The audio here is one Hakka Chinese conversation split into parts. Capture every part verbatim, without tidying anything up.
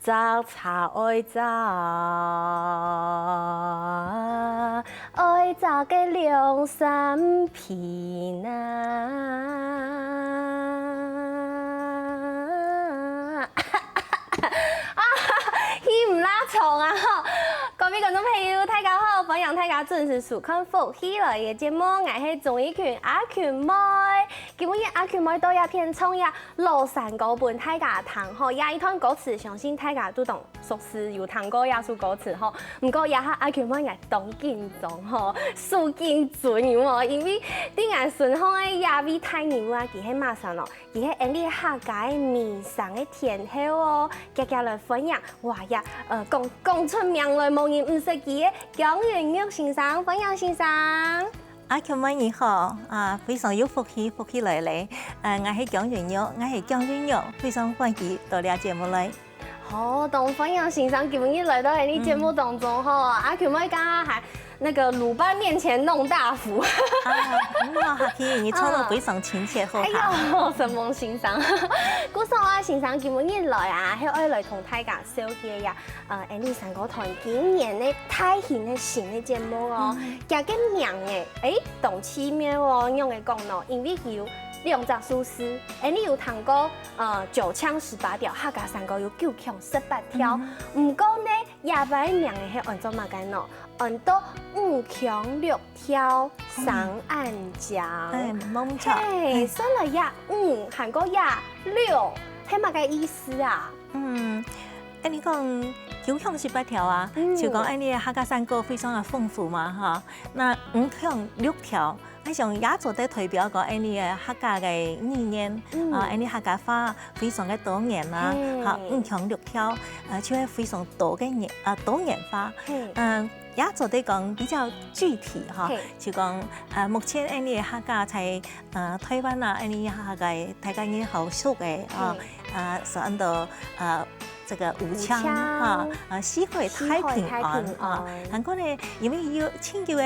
摘茶愛摘，愛摘个兩三片啊。啊，氣毋罅長啊吼！各位觀眾朋友，大家好，歡迎大家準時收看《福氣來了》節目，𠊎係鍾意群阿群妹。今日阿群妹到這片唱這 老山歌分大家聽吼，這一段歌詞相信大家都當熟識，有聽過這首歌詞吼。毋過這下阿群妹𠊎當緊張吼，手緊顫有無？因為在𠊎身項个這位大人物啊，佢係麼儕哦？佢係𠊎俚客家个美聲个天后哦！遽遽來歡迎，哇呀，呃，講講出名來無人毋識佢个姜雲玉先生，歡迎先生。 阿群妹你好，啊，非常有福氣，福氣來了。呃，𠊎係姜雲玉，𠊎係姜雲玉，非常歡喜到這節目來。好，當歡迎先生今日來到𠊎俚節目當中吼，阿群妹剛剛還那個魯班面前弄大福。啊，很好，客氣，你唱得非常親切，好聽。哎喲，承蒙先生。故所啊，先生今日來啊，係愛來同大家紹介呀， 呃，𠊎俚山歌團今年个大型个新个節目哦，佢个名誒，誒，當奇妙哦，仰會講呢？因為佢有兩隻數字，𠊎俚有聽過，呃，九腔十八調，客家山歌有九腔十八調。毋過呢，這擺个名誒係安做麼个呢？安到五腔六調三暗槳。哎，無錯。嘿，算來這五，還過這六，係麼个意思啊？ 嗯，恁呢講，九腔十八調啊，就講恁呢客家山歌非常个豐富嘛，哈。那五腔六調，𠊎想也做得代表講恁呢个客家个語言，啊，恁呢客家話非常个多元啊，哈，五腔六調，呃，就係非常多个元，啊，多元化。嗯，也做得講比較具體哈，就講，呃，目前恁呢客家在 呃，臺灣啊，恁呢客家个大家人好熟个啊，啊，係安到呃這個五腔哈，啊，四海太平安啊。還過呢，因為有盡久个，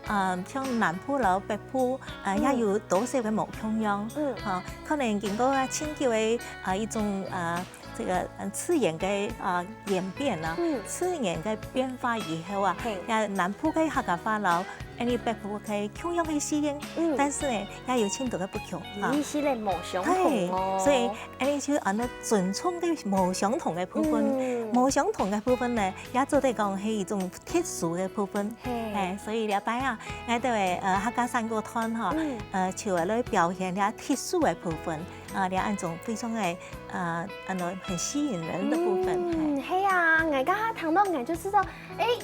呃，像南部摎北部，啊，也有多少个無共樣，嗯，哈，可能經過啊盡久个啊一種啊這個呃自然个啊演變啊，自然个變化以後啊，也南部个客家話摎 恁呢北部个共樣个字音，但是呢，也有盡多个不同哈。有一些个無相同哦。對，所以恁呢就安到尊重个無相同个部分，無相同个部分呢，也做得講係一種特殊个部分。嘿，所以這擺啊，𠊎兜个呃客家山歌團哈，呃，就愛來表現這特殊个部分，啊，這恁種非常个 啊，恁呢很吸引人的部分。嗯，係啊，𠊎剛剛聽到𠊎就知道，誒，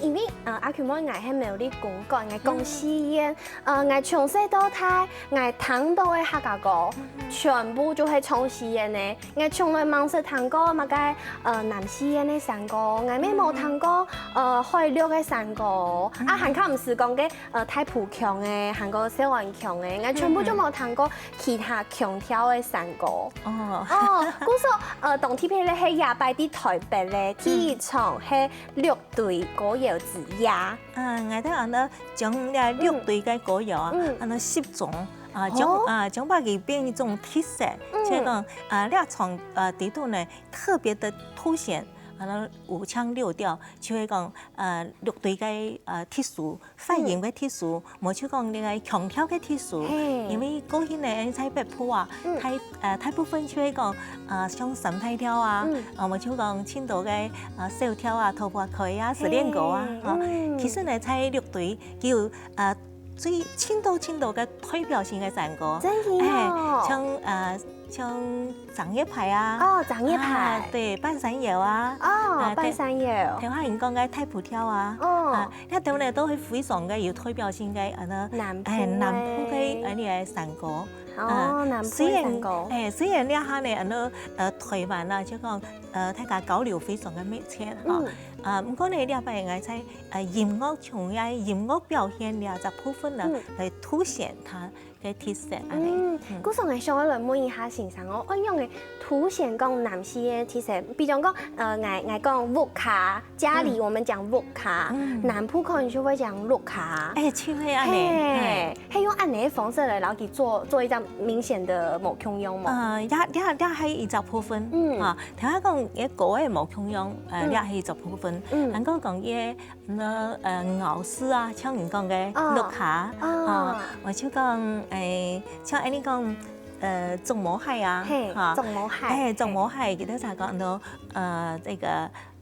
因為呃阿群妹𠊎係苗栗公館，𠊎講四縣，呃，𠊎從細到大，𠊎聽到个客家歌，全部就係唱四縣个。𠊎從來吂識聽過麼个呃南四縣个山歌，𠊎乜無聽過呃海陸个山歌，啊，還較毋使講个呃大埔腔个，還過詔安腔个，𠊎全部就無聽過 其他腔調个山歌。哦，故所呃當特別个係這擺在臺北个第一場係六堆歌謠之夜。嗯，𠊎兜安到將這六堆个歌謠啊，安到集中啊，將啊將佢變一種特色，就係講啊這場呃裡肚呢特別个凸顯，安到五腔六調，就係講呃六堆个呃特殊， 發音个特殊，無就講這個腔調个特殊。因為過去呢，在北部啊，大呃大部分就係講呃像三大調啊，啊無就講盡多个呃小調啊、桃花開啊、失戀歌啊，啊，其實呢，在六堆佢有呃最盡多盡多个代表性个山歌，真个哦，像呃像 正月牌啊，哦，正月牌，對，半山腰啊，哦，半山腰，頭下人講个大埔調啊，哦，啊，這兜呢都係非常个有代表性个，安到南部，哎，南部个恁呢个山歌，哦，南部个山歌，哎，雖然這下呢，安到呃臺灣啊，就講呃大家交流非常个密切哈，啊，毋過呢，這擺𠊎在呃音樂從這音樂表現這隻部分呢，來凸顯佢 个特色恁呢。嗯，故所𠊎想愛來問一下先生哦，恁樣凸顯講南四縣，其實，比如講，呃，𠊎，𠊎講屋下，家裡我們講屋下，南部可能就會講屋下。哎，就係恁呢。嘿，係用恁呢个方式來，然後去做，做一張明顯的無共樣無？呃，這，這，這係一隻部分，嗯，啊，頭下講个歌个無共樣，呃，這係一隻部分。嗯，還過講个，呃，呃，咬字啊，像你講个屋下，啊，𠊎就講，哎，像恁呢講，呃，竹毛蟹啊，嘿，哈，竹毛蟹，哎，竹毛蟹，佢兜就講到，呃，這個，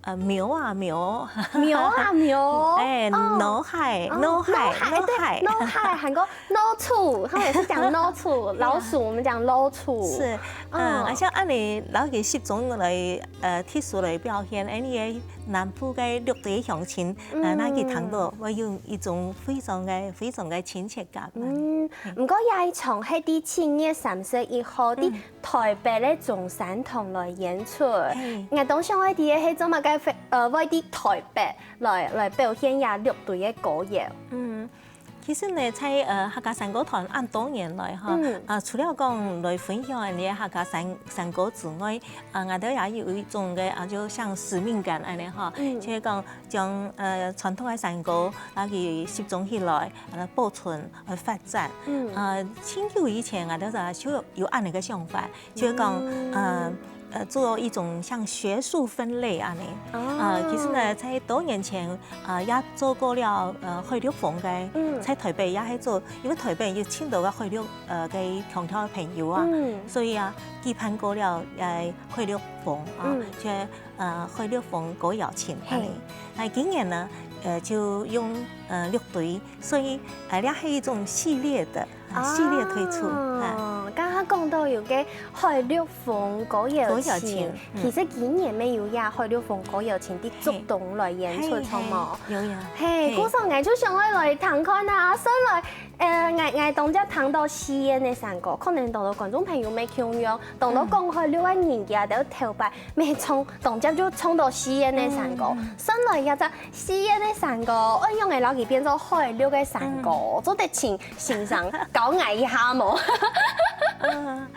呃，苗啊苗，苗啊苗，哎，哦，腦海，哦，腦海，腦海，對，腦海，腦海，還過老鼠，他們也是講老鼠，老鼠，我們講老鼠，是，嗯，哦，啊，像恁呢，然後佢集中來，呃，特殊來表現，哎，你个南部个六堆鄉親，呃，那佢聽到會有一種非常个、非常个親切感。嗯，毋過這一場係在七月三十一號，在台北个中山堂來演出。嘿，𠊎當想愛知个係做麼个會，呃，會在台北來，來表現這六堆个歌謠。嗯，其實呢，在，呃，客家山歌團恁多年來哈，嗯，啊，除了講來分享恁呢客家山，山歌之外，啊，𠊎兜也有一種个，啊，就像使命感恁呢哈，嗯，就係講將，呃，傳統个山歌，啊，佢集中起來，啊，保存、呃，發展。嗯，啊，盡久以前，𠊎兜就有恁呢个想法，就係講，呃，呃，做一種像學術分類恁呢。哦，啊，其實呢，在多年前，啊，也做過了，呃，海陸豐个，嗯，在台北也係做，因為台北有盡多个海陸，呃，个鄉土个朋友啊，嗯，所以啊，舉辦過了，呃，海陸豐啊，嗯，就 呃，海陸豐歌謠尋，嘿，恁呢。那今年呢，呃，就用，呃，六堆，所以，呃，這係一種系列的，呃，系列推出，啊。哦，剛剛講到有个海陸豐歌謠尋，歌謠尋，嗯。其實今年乜有這海陸豐歌謠尋在竹東來演出，嘿，著無？嘿，有，有。嘿，嘿。故所𠊎就想愛來聽看啊，先來 呃，𠊎，𠊎當下聽到四縣个山歌，可能當多觀眾朋友乜共樣，當多講海陸个人佢兜頭擺，乜唱，當下就唱到四縣个山歌。嗯，嗯。先來這隻四縣个山歌，愛仰仔摎佢變做海陸个山歌，嗯，做得請先生教𠊎一下無？嗯，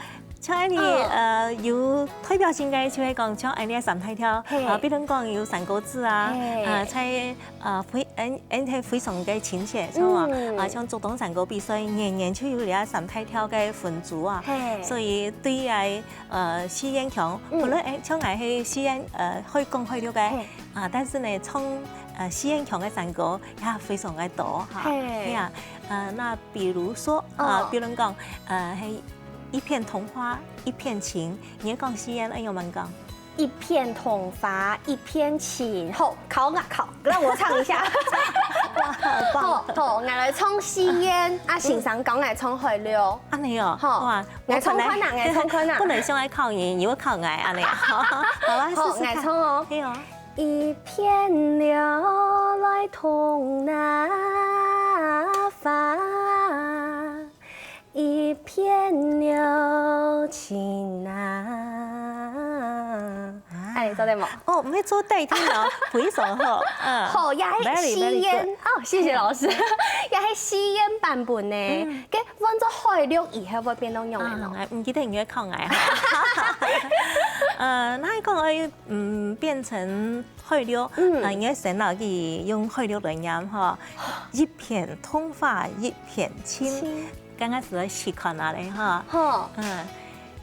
像恁呢，嗯，呃，有代表性个就係講像恁呢个三大調，嘿，啊，比如講有山歌子啊，嘿，啊，在 啊，非，恁，恁係非常个親切，著無？嗯。啊，像竹東山歌比賽，年年就有這三大調个分組啊。嘿。所以對於，呃，四縣腔，嗯，本來，哎，像𠊎係四縣，呃，會講海陸个，嘿，啊，但是呢，唱，呃，四縣腔个山歌也非常个多哈。嘿。對啊，呃，那比如說，啊，哦，比如講，呃，係一片桐花一片情，你愛講四縣，愛仰般講？ 一片桐花一片情。好，考啊考，讓我唱一下。哇，好棒。好，好，𠊎來唱四縣，啊，先生教𠊎唱海陸。恁呢哦，好，哇，𠊎唱看啊，𠊎唱看啊。本來想愛考你，你又考𠊎，恁呢。好，好啊，好，試試看。𠊎唱哦。對哦。一片柳來同那花， 一片柳情啊。哎，做得無？哦，毋係做代替哦，非常好。嗯。好，也係四縣。Very, very good。哦，謝謝老師。也係四縣版本呢。嗯。該換做海陸以後會變到仰仔呢？啊，毋記得你愛考𠊎。呃，那一個，嗯，變成海陸，嗯，呃，你愛先摎佢用海陸來唸吼。一片桐花一片情。情。 剛開始來試看下咧，哈。好。嗯，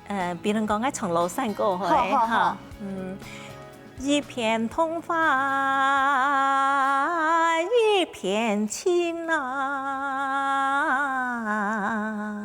呃，比如講，𠊎唱老山歌好咧，好，好，哈。好。嗯，一片桐花一片情啊。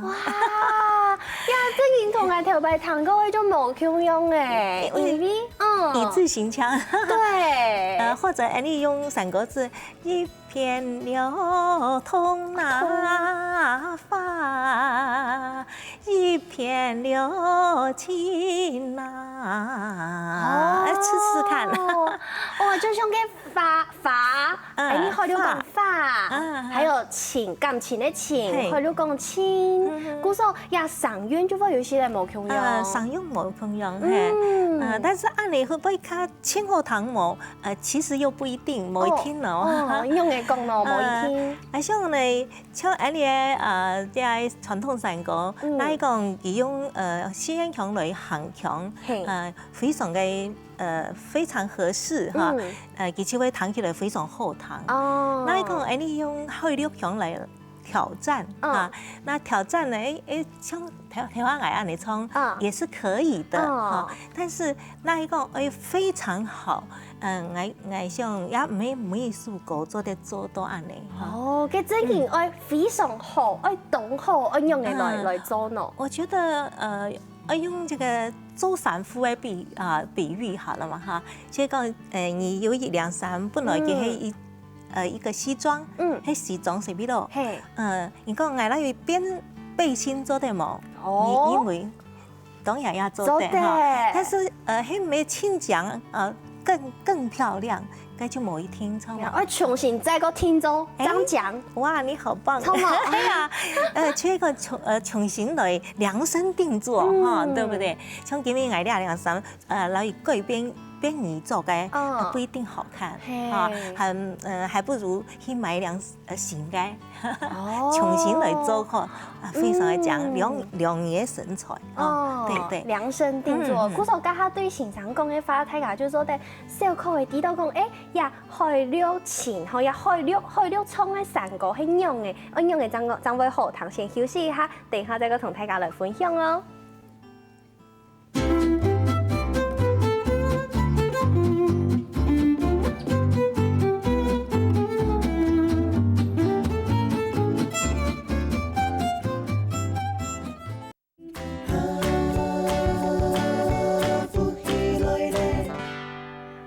哇，呀，這人同𠊎頭擺聽過个就無共樣欸，因為，嗯。一字新腔。對。呃，或者，哎，你用山歌子，一 片柳同那花，一片柳情啊。哦。哎，試試看。哦，就像該花，花，嗯，哎，你好，就講花，花。嗯，嗯。還有情，感情个情，嘿。好，就講情。嗯，嗯。故所，呀，聲韻就會有一些無共樣。嗯，聲韻無共樣，嘿。嗯。呃，但是恁樣會不會較盡好聽無？呃，其實又不一定，無一定哦。哦，用个講咯，無一定。呃，啊，像呢，像恁樣个，呃，在傳統山歌，嗯。來講，佢用，呃，四縣腔來行腔，嘿。呃，非常个，呃，非常合適哈。嗯。呃，佢就會聽起來非常好聽。哦。來講，恁樣用海陸腔來 挑戰，嗯。啊，那挑戰呢，誒，誒，像頭，頭下𠊎恁樣唱，嗯。也是可以的，嗯。哈。但是那一個，誒，非常好，嗯，𠊎，𠊎想也每，每一首歌做得做到恁樣，哈。哦，該正經愛非常好，愛當好，愛用个來，嗯。來做喏。我覺得，呃，愛用這個做衫褲个比，啊，比喻好了嘛，哈。所以講，呃，你有一領衫，本來佢係一，嗯。呃，一個西裝，嗯。係西裝，係毋係咯？嘿。呃， 你講𠊎來變背心做得無？哦。你認為當然也做得哈。做得。但是，呃，係無盡靚，呃，更，更漂亮，該就無一定，著無？愛重新再過訂做，誒，正靚。哇，你好棒。著無？對啊，呃，這個重，呃，重新來量身定做哈，嗯。對不對？像今日𠊎這領衫， 呃，來改變，變你做个，哦。啊，不一定好看，嘿。啊，還，呃，還不如去買一領，呃，新个，哦。重新來做過，啊，非常个靚，嗯。量，量你个身材，哦，哦，對，對。量身定做。嗯，嗯。故所這下對先生講个話，大家就做得小可个知道講，誒，呀，海陸腔，吼，呀，海陸，海陸腔个山歌係仰个，愛仰个正，正會好聽。先休息一下，等一下再過同大家來分享哦。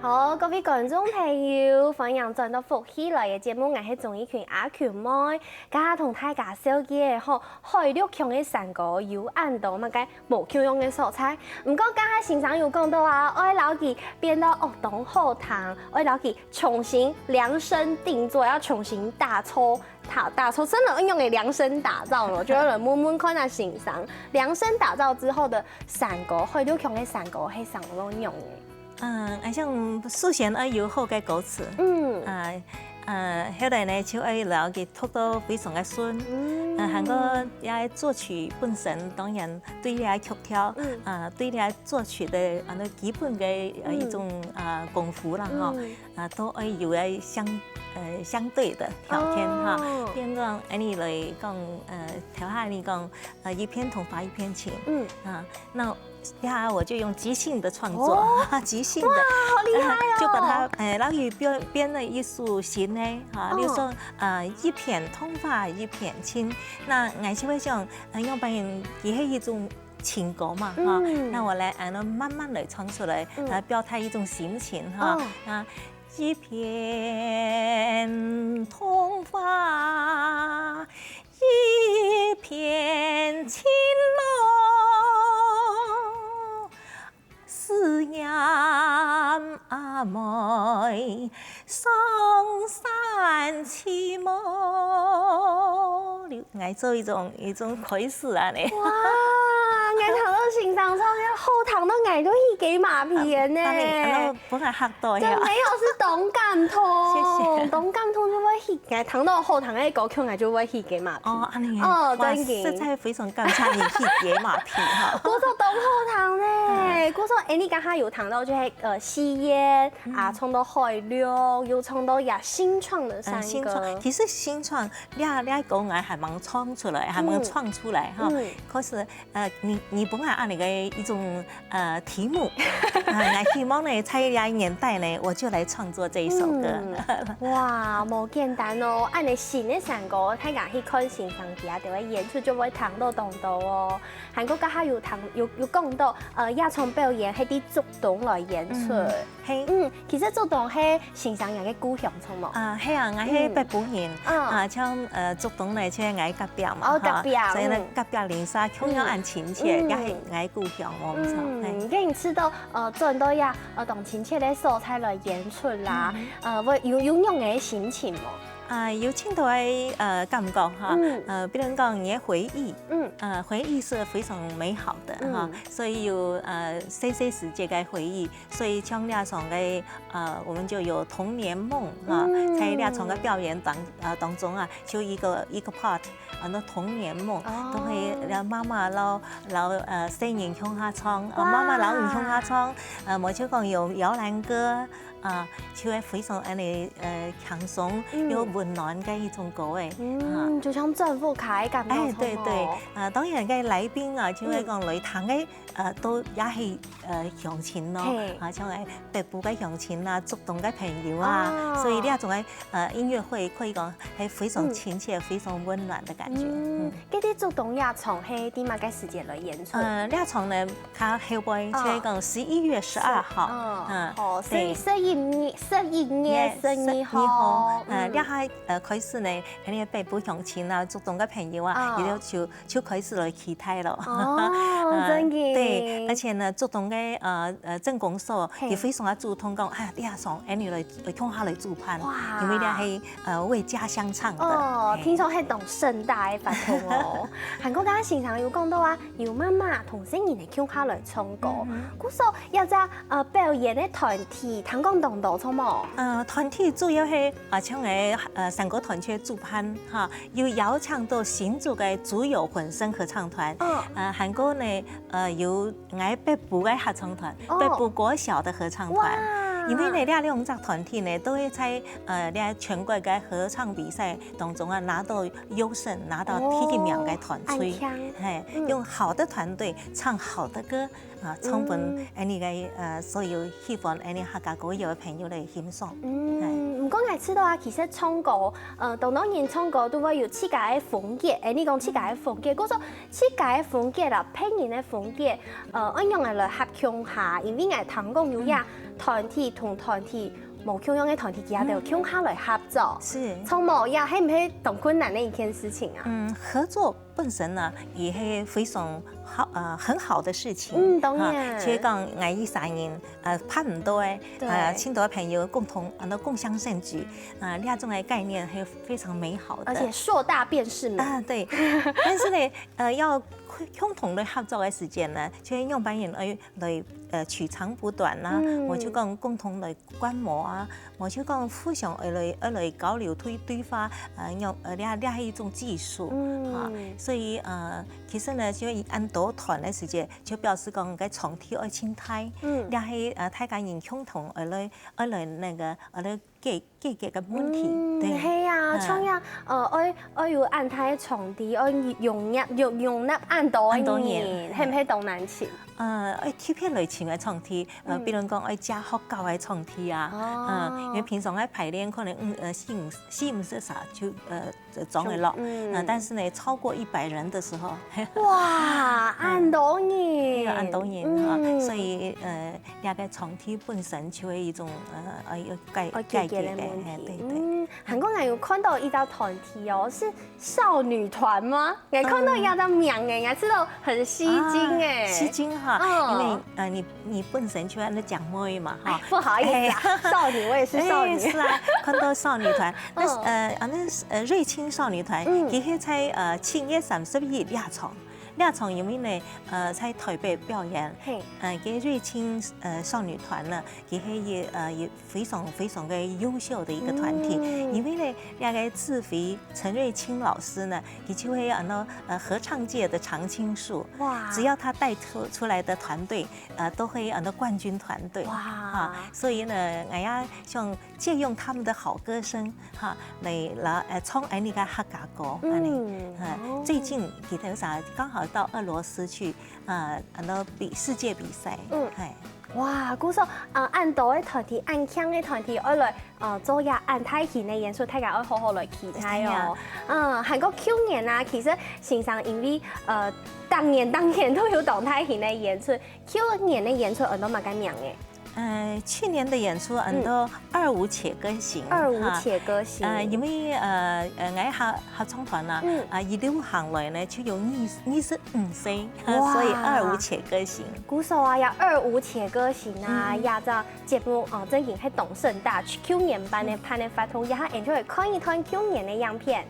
好，各位觀眾朋友，歡迎轉到福氣來了節目，𠊎係鍾意群阿群妹，今下同大家紹介个吼，海陸腔个山歌有恁多麼个 無共樣个所在。毋過，剛才先生有講到啊，愛摎佢變到，哦，當好聽，愛摎佢重新量身定做，要重新打造，打，打造，真的用个量身打造咯，就要來問問看啊，先生，量身打造之後的山歌，海陸腔个山歌係生到仰个？ 嗯，啊，像首先愛有好个歌詞，嗯。啊，呃，後來呢，就愛摎佢讀到非常个順，嗯。啊，還過也作曲本身，當然對這曲調，嗯。啊，對這作曲个，啊，那基本个，呃，嗯。一種，啊，功夫啦，吼，嗯。啊，都愛有个相，呃，相對的條件哈。哦。比如講，恁樣來講，呃，頭下你講，呃，一片桐花一片情，嗯。啊，那 呀，我就用即興的創作，哦。即興的，哇，好厲害哦。呃，就把它，呃，然後又編，編了一首新的，哈，哦。比如說，呃，一片桐花一片情。那𠊎就會想，呃，要不然也是一種情歌嘛，哈，嗯。那我來，呃，慢慢地唱出來，嗯。來表達一種心情，哈。哦。那一片桐花 一片情咯，思念阿妹上山去無。𠊎做一種，一種開始啊呢。哇，𠊎聽到先生唱个好聽到𠊎都起雞嫲皮个呢。啊，啊，你，啊， 分𠊎嚇到呀。真的哦，係當感動，謝謝。當感動就會起，𠊎聽到好聽个歌曲，𠊎就會起雞嫲皮。哦，恁樣。哦，哇，真的。實在非常感謝你起雞嫲皮哈。故所當好聽呢，嗯。故所，誒，你剛才有聽到就係，呃，四縣，嗯。啊，唱到海陸，又唱到呀新創个山歌。呃，新創，其實新創，這，這歌𠊎還吂唱出來，還吂唱出來哈。嗯。嗯。可是 呃，你，你分𠊎恁樣个一種，呃，題目，啊，𠊎希望呢，在這年代呢，我就來創作這一首歌。嗯，哇，無簡單哦！恁樣新个山歌，大家去看先生佢个演出就會聽到當多哦。還過剛才有聽，有，有講到，呃，這場表演係在竹東來演出。嗯。 係。嗯，其實竹東係先生个故鄉，著無？啊，係啊，𠊎係北部人。嗯。啊，像，呃，竹東呢，就係𠊎隔壁嘛，哦，哈，隔壁，所以呢，嗯。隔壁鄰舍，共樣恁親切，嗯。也係𠊎故鄉，無毋著，嗯，係。該你知道，呃，轉到這，呃，當親切个所在來演出啦，嗯。呃，會有，有恁樣个心情無？啊，有盡多个，呃，感覺哈。嗯。呃，比如講你个回憶，嗯。呃，回憶是非常美好的哈，嗯。所以有，呃，細細時節个回憶，所以像這場个，呃，我們就有童年夢哈，嗯。在這場个表演當，呃，當中啊，就一個，一個part，啊，那童年夢，哦。都會讓媽媽摎，摎，呃，細人共下唱，呃，哇。媽媽摎你共下唱，呃，無就講有搖籃歌， 啊，就會非常恁呢，呃，輕鬆，嗯。又溫暖个一種歌誒。嗯，啊。就像轉屋下个感覺，哎，對，對，哦。啊，當然个來賓啊，就會講來聽个，嗯。呃，都也係，呃，鄉親咯，嘿。啊，像誒北部个鄉親啊，竹東个朋友啊，哦。所以這種个，呃，音樂會可以講係非常親切、嗯。非常溫暖的感覺。嗯，嗯。該在竹東這場係在麼个時節來演出？呃，這場呢， 較後背，哦。就係講十一月十二號。嗯，嗯，好，十，對。十一月，十一月十二號。十二號，呃，嗯。這下，呃，開始呢，𠊎等北部鄉親啊，竹東个朋友啊，哦。佢等就，就開始來期待了。哦，啊，真个。對，而且呢，竹東个，呃，呃，鎮公所，嘿。佢非常个主動講，哎，這下送，哎，你來，來共下來主辦，哇。因為這係，呃，為家鄉唱的。哦，嘿。聽說係當盛大个活動哦。還過剛剛先生有講到啊， 有媽媽同細人仔共下來唱歌。嗯哼。故所這隻，呃，表演个團體，聽講當多，著無？呃，團體主要係，啊，像誒，呃，山歌團就主辦，哈，有邀請到新竹个竹友混聲合唱團，嗯。呃，還過呢，呃，有𠊎北部个合唱團，哦。北部國小的合唱團。哇。因為呢，這兩隻團體呢，都會在，呃，這全國个合唱比賽當中啊，拿到 優勝拿到第一名个團隊，哦，恁慶。嘿，嗯。用好的團隊唱好的歌，啊，唱分，嗯。𠊎等个，呃，所有喜歡𠊎等客家歌謠个朋友來欣賞。嗯，嘿。毋過𠊎知道啊，其實唱歌，呃，當多人唱歌都會有自家个風格，誒，你講自家个風格，嗯。故所自家个風格啦，別人个風格，呃，愛仰般來合共下，因為𠊎聽講有呀，嗯。團體同團體 無共樣个團體，佢等有共下來合作。嗯。是。著無？呀，係毋係當困難个一件事情啊？嗯，合作本身呢，也係非常好，呃，很好的事情。嗯，當然。啊，就係講𠊎等三人，呃，辦恁多个，對。呃，盡多个朋友共同，呃，共襄盛舉，呃，這種个概念係非常美好的。而且碩大便是美。啊，對。但是呢，呃，要共同來合作个時間呢，就係仰般人愛來，呃，取長補短啦，嗯。無就講共同來 觀摩啊，無就講互相愛來，愛來交流對，對話，呃，用，呃，這，這係一種技術，嗯。啊，所以，呃，其實呢，就恁多團个時節，就表示講个場地愛盡大，嗯。這係，呃，大家人共同愛來，愛來那個，愛來解，解決个問題，嗯，對。係啊，嗯。像呀，呃，愛，愛有恁大个場地，愛容納，容，容納恁多个人，恁多人，係毋係當難尋？ 呃，愛特別來尋个場地，呃，嗯。比如講愛借學校个場地啊，哦。嗯，因為平常个排練可能，嗯，呃，四五，四五十儕就，呃，裝得落，嗯。呃，但是呢，超過一百人的時候，哇，嗯。恁多人。有恁多人啊，嗯。所以，呃，這個場地本身就係一種，呃，呃，要解，愛解決个問題。解決个，嘿，對，對。嗯，還過𠊎有看到一隻團體哦，係 少女團嗎？𠊎看到這隻名誒，嗯。𠊎知道很吸睛誒。啊，吸睛哈，嗯。因為，呃，你，你本身就恁樣講話嘛，哈。哎，不好意思啊，哎。少女，我也是少女。哎，是啊，看到少女團，那，嗯。呃，啊，那，呃，瑞清少女團，嗯。佢係在，呃，七月三十一夜場，夜場因為呢，呃，在台北表演，嘿。呃，个瑞清，呃，少女團呢，佢係也，呃，也 非常非常个優秀的一個團體。嗯。因為呢，這個志飛陳瑞清老師呢，佢就係恁樣，呃，合唱界的常青樹。哇。只要他帶出，出來的團隊，呃，都會恁樣冠軍團隊。哇。啊，所以呢，𠊎也想借用他們的好歌聲，哈，來，來，呃，唱𠊎等个客家歌，嗯。恁樣。呃，哦。最近佢等啥，剛好到俄羅斯去，呃，恁樣比，世界比賽。嗯。嘿。 哇，故所，呃，恁多个團體，恁慶个團體，愛來，呃，做這恁大型个演出，大家愛好好來期待哦。期待啊。嗯，還過舊年啊，其實先生因為，呃，逐年逐年都有當大型个演出，舊年个演出安到麼个名誒？呃，去年的演出，嗯，很多二胡且歌行，二胡且歌行。哈。呃，因為，呃，呃，𠊎合，合唱團啊，嗯。啊，一路行來呢，就有二，二十五歲，哇。所以二胡且歌行。故所啊，也二胡且歌行啊，嗯。也在節目哦，正經係當盛大，去舊年辦个，辦个活動，也還enjoy看一段舊年个影片。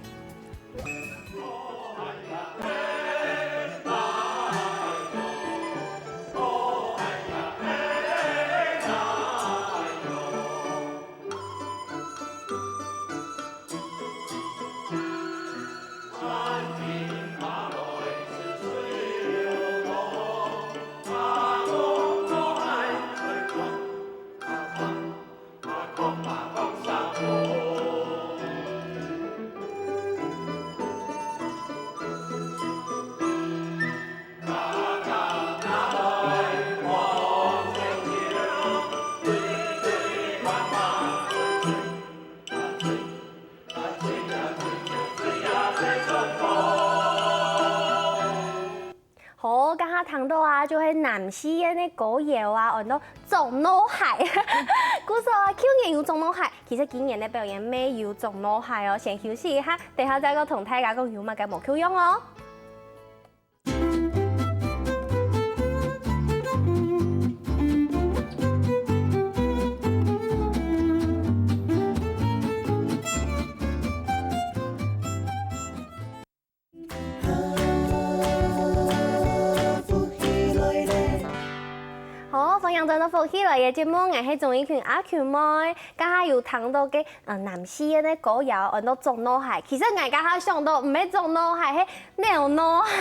好，剛剛聽到啊，就係南四縣个歌謠啊，安到捉蝲蟹。故所啊，舊年有捉蝲蟹，其實今年个表演乜有捉蝲蟹哦。先休息一下，等下再過同大家講有麼个無共樣哦。 好，歡迎轉到福氣來了節目，𠊎係鍾意群阿群妹。剛剛有聽到个，呃，南四縣个歌謠，安到捉蝲蟹。其實𠊎剛剛想到，毋係捉蝲蟹，係扭蝲蟹，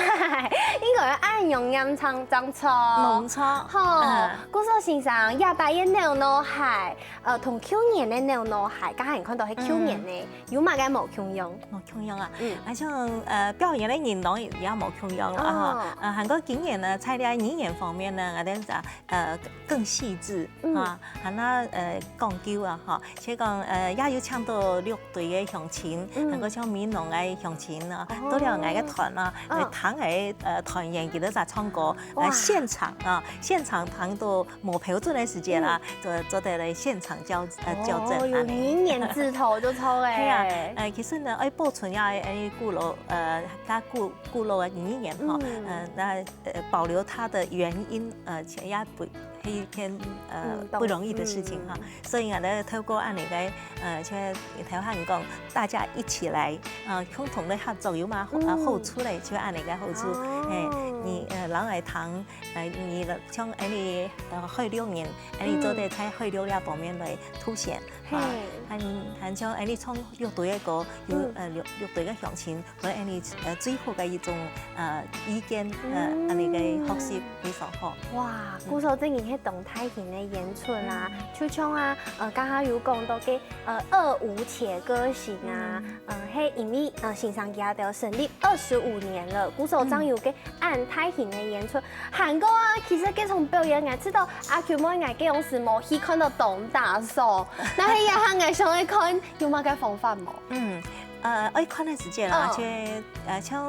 應該愛恁樣唸正，正著。無錯。好，嗯。故所先生，這擺个扭蝲蟹，呃，同舊年个扭蝲蟹，剛剛你看到係舊年个，嗯。 有麼个無共樣？無共樣啊？嗯。啊，像，呃，表演个人當然也無共樣了啊，哈。哦。呃，還過今年呢，在這語言方面呢，𠊎等啊，呃，更細緻，嗯。啊，還那，呃，講究啊，哈。所以講，呃，也有請到六堆个鄉親，嗯。還過像美濃个鄉親啊，哦。都了𠊎个團啊，哦。來聽𠊎，呃，團員佢等在唱歌，哇。呃，現場啊，現場聽到 無標準个時節啦，嗯。做，做得來現場校，呃，校正哦，有恁呢。語言指導就著欸。係啊，呃，其實呢，愛保存這个，呃，古老，呃，較古，古老个語言哈，嗯。呃，那，呃，保留它的原音，呃，其實也不，係一件，呃，嗯，不容易的事情哈。嗯。所以啊，呢，透過恁呢个，呃，像頭先講，大家一起來，呃，共同个合作，有麼好，呃，嗯。好處咧，就恁呢个好處。哦。欸，你，呃，人來聽， 呃，你像恁呢，呃，海陸人，恁呢做得在海陸這方面來凸顯，嗯。啊，嘿。還，還像恁呢唱六堆个歌，有，嗯。呃，六，六堆个鄉親，和恁呢，呃，最好个一種，呃，意見，呃，嗯。恁呢个學習非常好。哇，嗯。故所正經係當大型个演出啦，嗯。就像啊，呃，剛剛有講到个，呃，二胡且歌行啊，嗯。呃，係因為，呃，先生佢兜成立二十五年了，故所正有个 恁大型个演出。還過啊，其實這場表演，𠊎知道阿群妹𠊎該央時無去看到當打爽，但係這下𠊎想愛看，有麼个方法無？嗯，呃，愛看个時節啦，嗯。就，呃，像，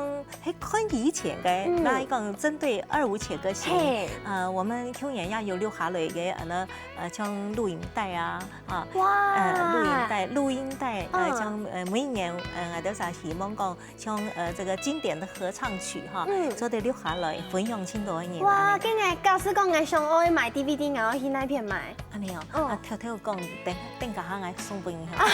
係看以前个，嗯。來講針對二胡且歌行，嘿。呃，我們舊年也有錄下來个，呃，呃，像錄影帶啊，啊，哇。呃，錄影帶，錄音帶，呃，嗯。像，呃，每一年，呃，𠊎兜就希望講， 像，呃，這個經典的合唱曲哈，嗯。做得錄下來，分享盡多个人。哇，恁呢。該𠊎假使講𠊎想愛買D V D，𠊎愛去哪片買？恁呢哦，嗯。啊，偷偷講，等，等下𠊎送分你哈。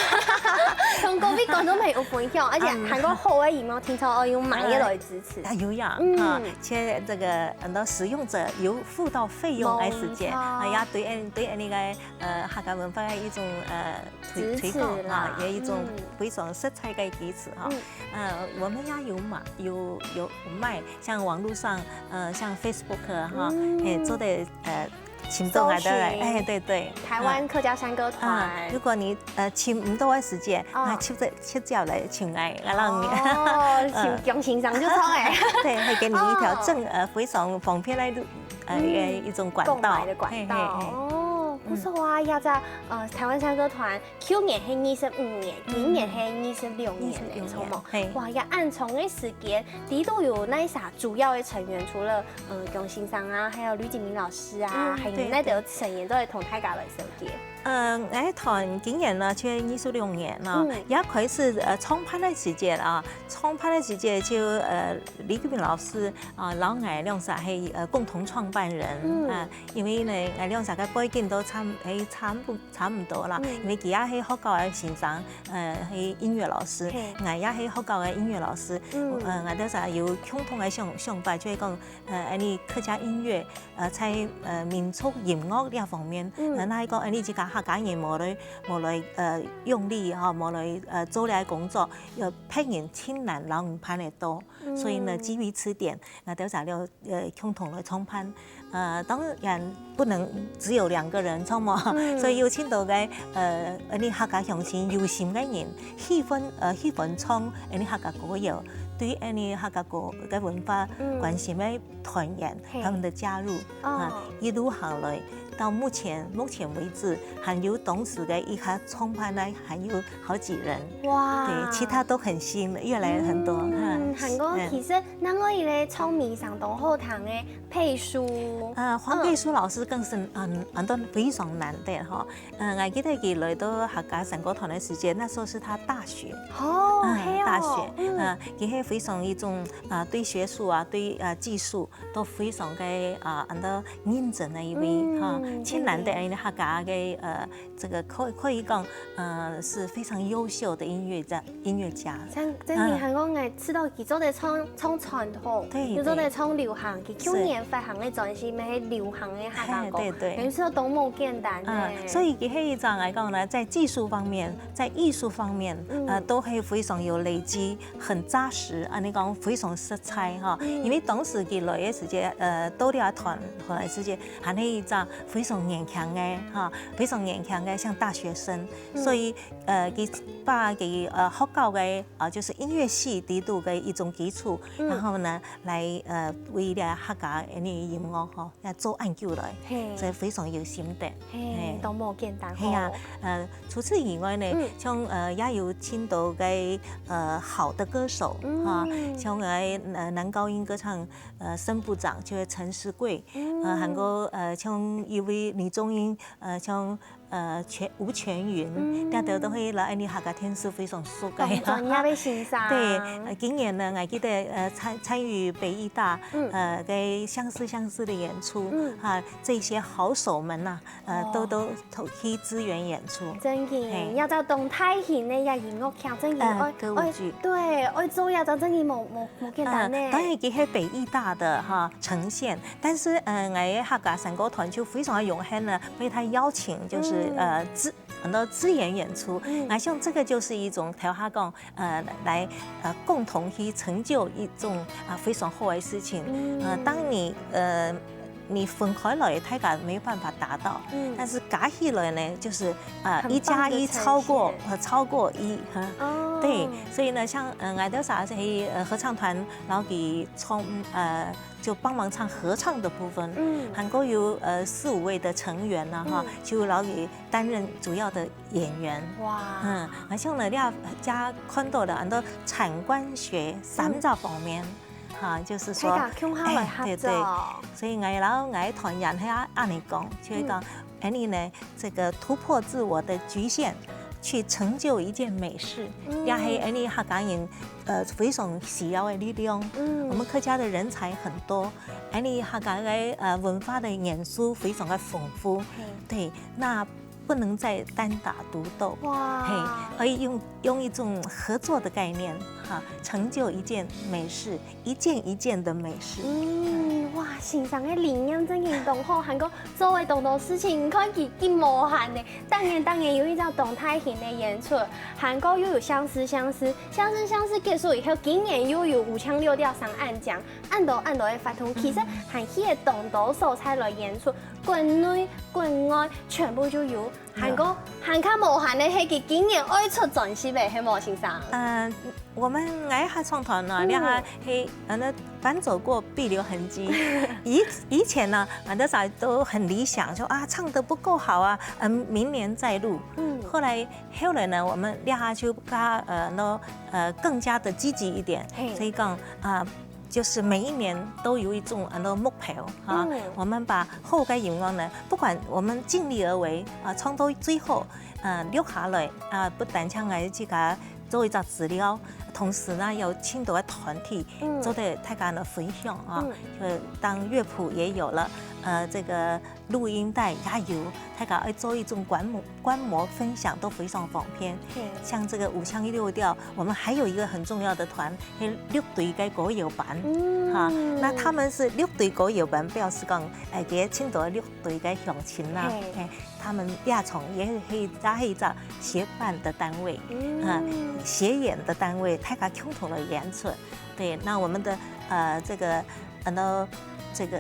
同各位觀眾朋友分享，而且嗯。還過好个音樂，聽說愛用買个來支持。啊，有呀，嗯。啊，且這個很多使用者有付到費用个時節，無錯。啊，也對恁，對恁呢个，呃，客家文化个一種，呃，推，支持啦。推廣啊，也一種嗯。非常實在个支持哈。嗯。 呃，我們也有嘛，有，有賣，像網路上，呃，像Facebook哈，嗯。哎，做得，呃，尋到𠊎兜來，搜尋。哎，對，對。台灣客家山歌團。啊，啊，如果你，呃，尋毋到个時節，哦。那直接，直接來尋𠊎，𠊎讓你，哦，嗯。尋江先生就著欸。對，會給你一條正，哦。呃，非常方便个路，呃，嗯。一個，一種管道。購買的管道，嘿，嘿，嘿。哦。不錯啊，這隻呃台灣山歌團舊年係二十五年，今年係二十六年呢，二十六年，著無？嘿。哇，也恁長个時間，裡肚有哪儕主要个成員？除了呃江先生啊，還有呂錦明老師啊，嗯，還有哪兜成員都會同大家來紹介？呃，𠊎團今年呢，就二十六年了，嗯。也開始呃創辦个時節啊，創辦个時節就呃呂錦明老師啊，摎𠊎兩儕係呃共同創辦人，嗯。啊，因為呢，𠊎兩儕个背景都差係差不差不多啦，嗯。因為佢也係學校个先生，呃，係音樂老師，嘿。𠊎也係學校个音樂老師，嗯。呃，𠊎兜儕有共同个想想法，就係講，呃，恁呢客家音樂，呃，在呃民族音樂這方面，嗯。呃，若係講恁呢自家客家人無來無來呃用力吼，無來呃做這个工作，呃，別人盡難摎你辦得到。嗯。所以呢，基於此點，𠊎兜儕了 呃，共同來創辦。呃，當然不能只有兩個人，著無？嗯。所以有盡多个，呃，𠊎俚客家鄉親有心个人，喜歡，呃，喜歡唱𠊎俚客家歌謠，對𠊎俚客家歌个文化嗯。關心个團員，嘿。他們的加入，哦。啊，一路行來，到目前，目前為止，還有當時个一下創辦个，還有好幾人。哇。對，其他都很新，越來越很多，嗯，哈。還過其實 另外一個唱名聲當好聽个佩舒。呃，黃佩舒老師更是，嗯，很多非常難得哈。呃，𠊎記得佢來到客家山歌團个時間，那時候是他大學。哦，嗯，係哦，大學，嗯。呃，佢係非常一種，啊，對學術啊，對，呃，技術都非常个，啊，很多認真个一位，嗯，哈，盡難得个客家个，呃， 這個可，可以講，呃，是非常優秀的音樂家，音樂家。像，真的，嗯。還講，𠊎知道佢做得唱，唱傳統，對，又做得唱流行，佢舊年發行个專輯，乜係流行个客家歌，嘿，對，對。等於說都無簡單呢。嗯，所以佢係一張來講呢，在技術方面，在藝術方面，嗯。呃，都係非常有累積，很扎實，啊，你講非常實在哈。嗯。因為當時佢來个時間，呃，到這團，後來時間，還係一張非常年輕个哈，非常年輕个，像大學生。 嗯。所以，呃，佢把佢，呃，學校个，呃，就是音樂系裡肚个一種基礎，嗯。然後呢，來，呃，為這客家个音樂吼，來做恁久來，嘿。所以非常有心得。嘿，嘿。都無簡單吼。嘿啊，呃，除此以外呢，嗯。像，呃，也有盡多个，呃，好的歌手，嗯。啊，像，呃，呃，男高音歌唱，呃，沈部長，就係陳世貴，嗯。呃，還過，呃，像一位女中音，呃，像 呃，全，吳泉雲，嗯。這兜都係來𠊎俚客家電視非常熟个。當專業个先生。對，呃，今年呢，𠊎記得，呃，參，參與北藝大，嗯。呃，个相識相識的演出，嗯。哈，這些好手們吶，呃，哦。都，都，都去支援演出。真个，嘿。這隻當大型个這音樂劇，真个，呃，愛，歌舞劇。愛，對，愛做這隻真个無，無，無簡單呢。呃，當然，佢係北藝大的哈，呈現， 但是，呃，𠊎个客家山歌團就非常榮幸呢，被他邀請，就是，嗯。呃，支，很多支援演出。嗯。那像這個就是一種，頭下講，呃，來，呃，共同去成就一種，啊，非常好的事情。嗯。呃，當你，呃，你分開來，大家沒有辦法達到，嗯。但是加起來呢，就是，呃，很棒的一加一超過，呈現。呃，超過一，哈。哦。對，所以呢，像，呃，𠊎兜儕係，呃，合唱團，然後佢從，呃， 就幫忙唱合唱的部分，嗯。還過有，呃，四五位的成員呢，哈，嗯。就摎佢擔任主要的演員。哇。嗯，好像呢，這下看到了很多產官學三者方面，嗯。哈，就是說，大家共下來合作。哎，對，對。所以𠊎摎𠊎團員係恁呢講，就係講，嗯。 恁呢呢，這個突破自我的局限，去成就一件美事，嗯。也係𠊎俚客家人，呃，非常需要的力量。嗯。我們客家的人才很多，𠊎俚客家的，呃，文化的元素非常的豐富。嘿。對，那不能再單打獨鬥。哇。嘿，可以用，用一種合作的概念，哈，成就一件美事， 一件一件的美事。嗯，哇，先生个理念真个當好，還過做个當多事情，你看佢幾無閒呢。當年當年有一隻當大型个演出，還過又有相識相識，相識相識結束以後，今年又有五槍六調三暗獎，恁多恁多个活動，其實還去个當多所在來演出。國內、國外全部就有。還過還較無閒个係佢今年愛出專輯个，係無，先生？嗯，我們愛合唱團呢，嗯你看，嘿，呃，那搬走過必留痕跡。以以前呢，很多時候都很理想，說啊唱得不夠好啊，嗯，明年再錄。嗯後來後來呢，我們這下就加呃，那呃更加的積極一點，嘿所以講啊。就是每一年都有一種很多目標哈，嗯我們把好个願望呢，不管我們盡力而為啊，唱到最後，呃，錄下來啊，不單淨係自家做一隻資料，同時呢，有盡多个團體嗯做得大家呢分享啊，嗯呃，當樂譜也有了，呃，這個錄音帶也有，大家愛做一種觀摩觀摩分享都非常方便。嘿像這個五腔六調，我們還有一個很重要的團，係六堆个歌謠班。嗯哈，那他們是六堆歌謠班，表示講，哎，佢盡多六堆个鄉親啦，嘿哎，他們也從也係也係一隻協辦的單位，嗯啊，協演的單位，大家共同來演出。對，那我們的呃這個呃呢這個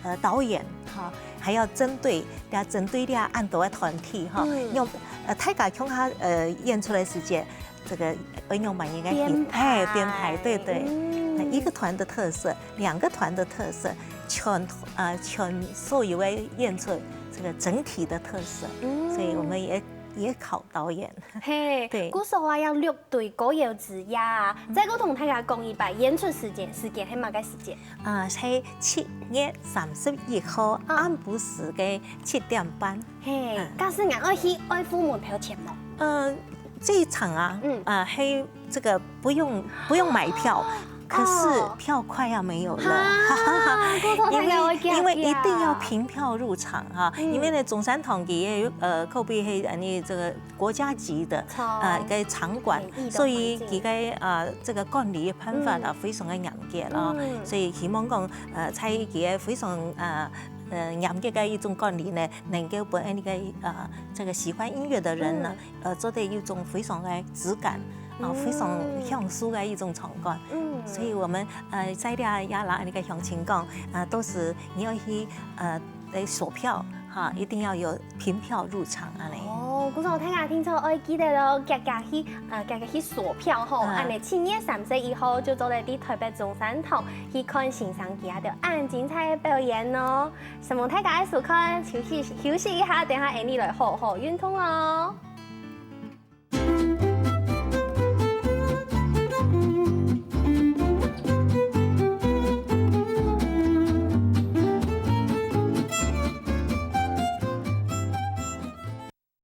呃導演哈，還要針對要針對這恁多个團體哈，嗯用呃大家共下呃演出个時間，這個愛用滿一個編排哎編排，對對。嗯那一個團的特色，兩個團的特色，全呃全所有个演出這個整體的特色，嗯所以我們也也考導演。嘿，對故所啊，有六堆歌謠之夜啊，再過同大家講一擺，演出時間，時間係麼个時間？啊，係七月三十一號嗯暗晡時个七點半。嘿嗯，假使𠊎愛去，愛付門票錢無？呃，這一場啊，嗯啊，係這個不用不用買票，可是哦票快要沒有了。哈，故所大因家愛為因為一定要遽遽憑票入場哈，嗯因為呢中山堂佢也有呃，可比係呃，你這個國家級的哦呃个場館演藝，的所以環境佢个啊這個管理辦法啊嗯非常个嚴格咯，嗯所以希望講呃在佢个非常呃呃嚴格个一種管理呢，能夠分那個呃這個喜歡音樂的人呢，呃做得有一種非常个質感啊，嗯非常享受个一種場館。嗯所以我們呃在這也摎那個鄉親講啊，到時你愛去呃來索票哈，一定要有憑票入場恁呢。哦，故所大家聽眾愛記得咯，遽遽去，呃，遽遽去索票吼，嗯恁呢七月三十一號就做得在台北中山堂去看先生佢兜恁精彩个表演哦。承蒙大家个收看，休息休息一下，等下𠊎俚來好好運動哦。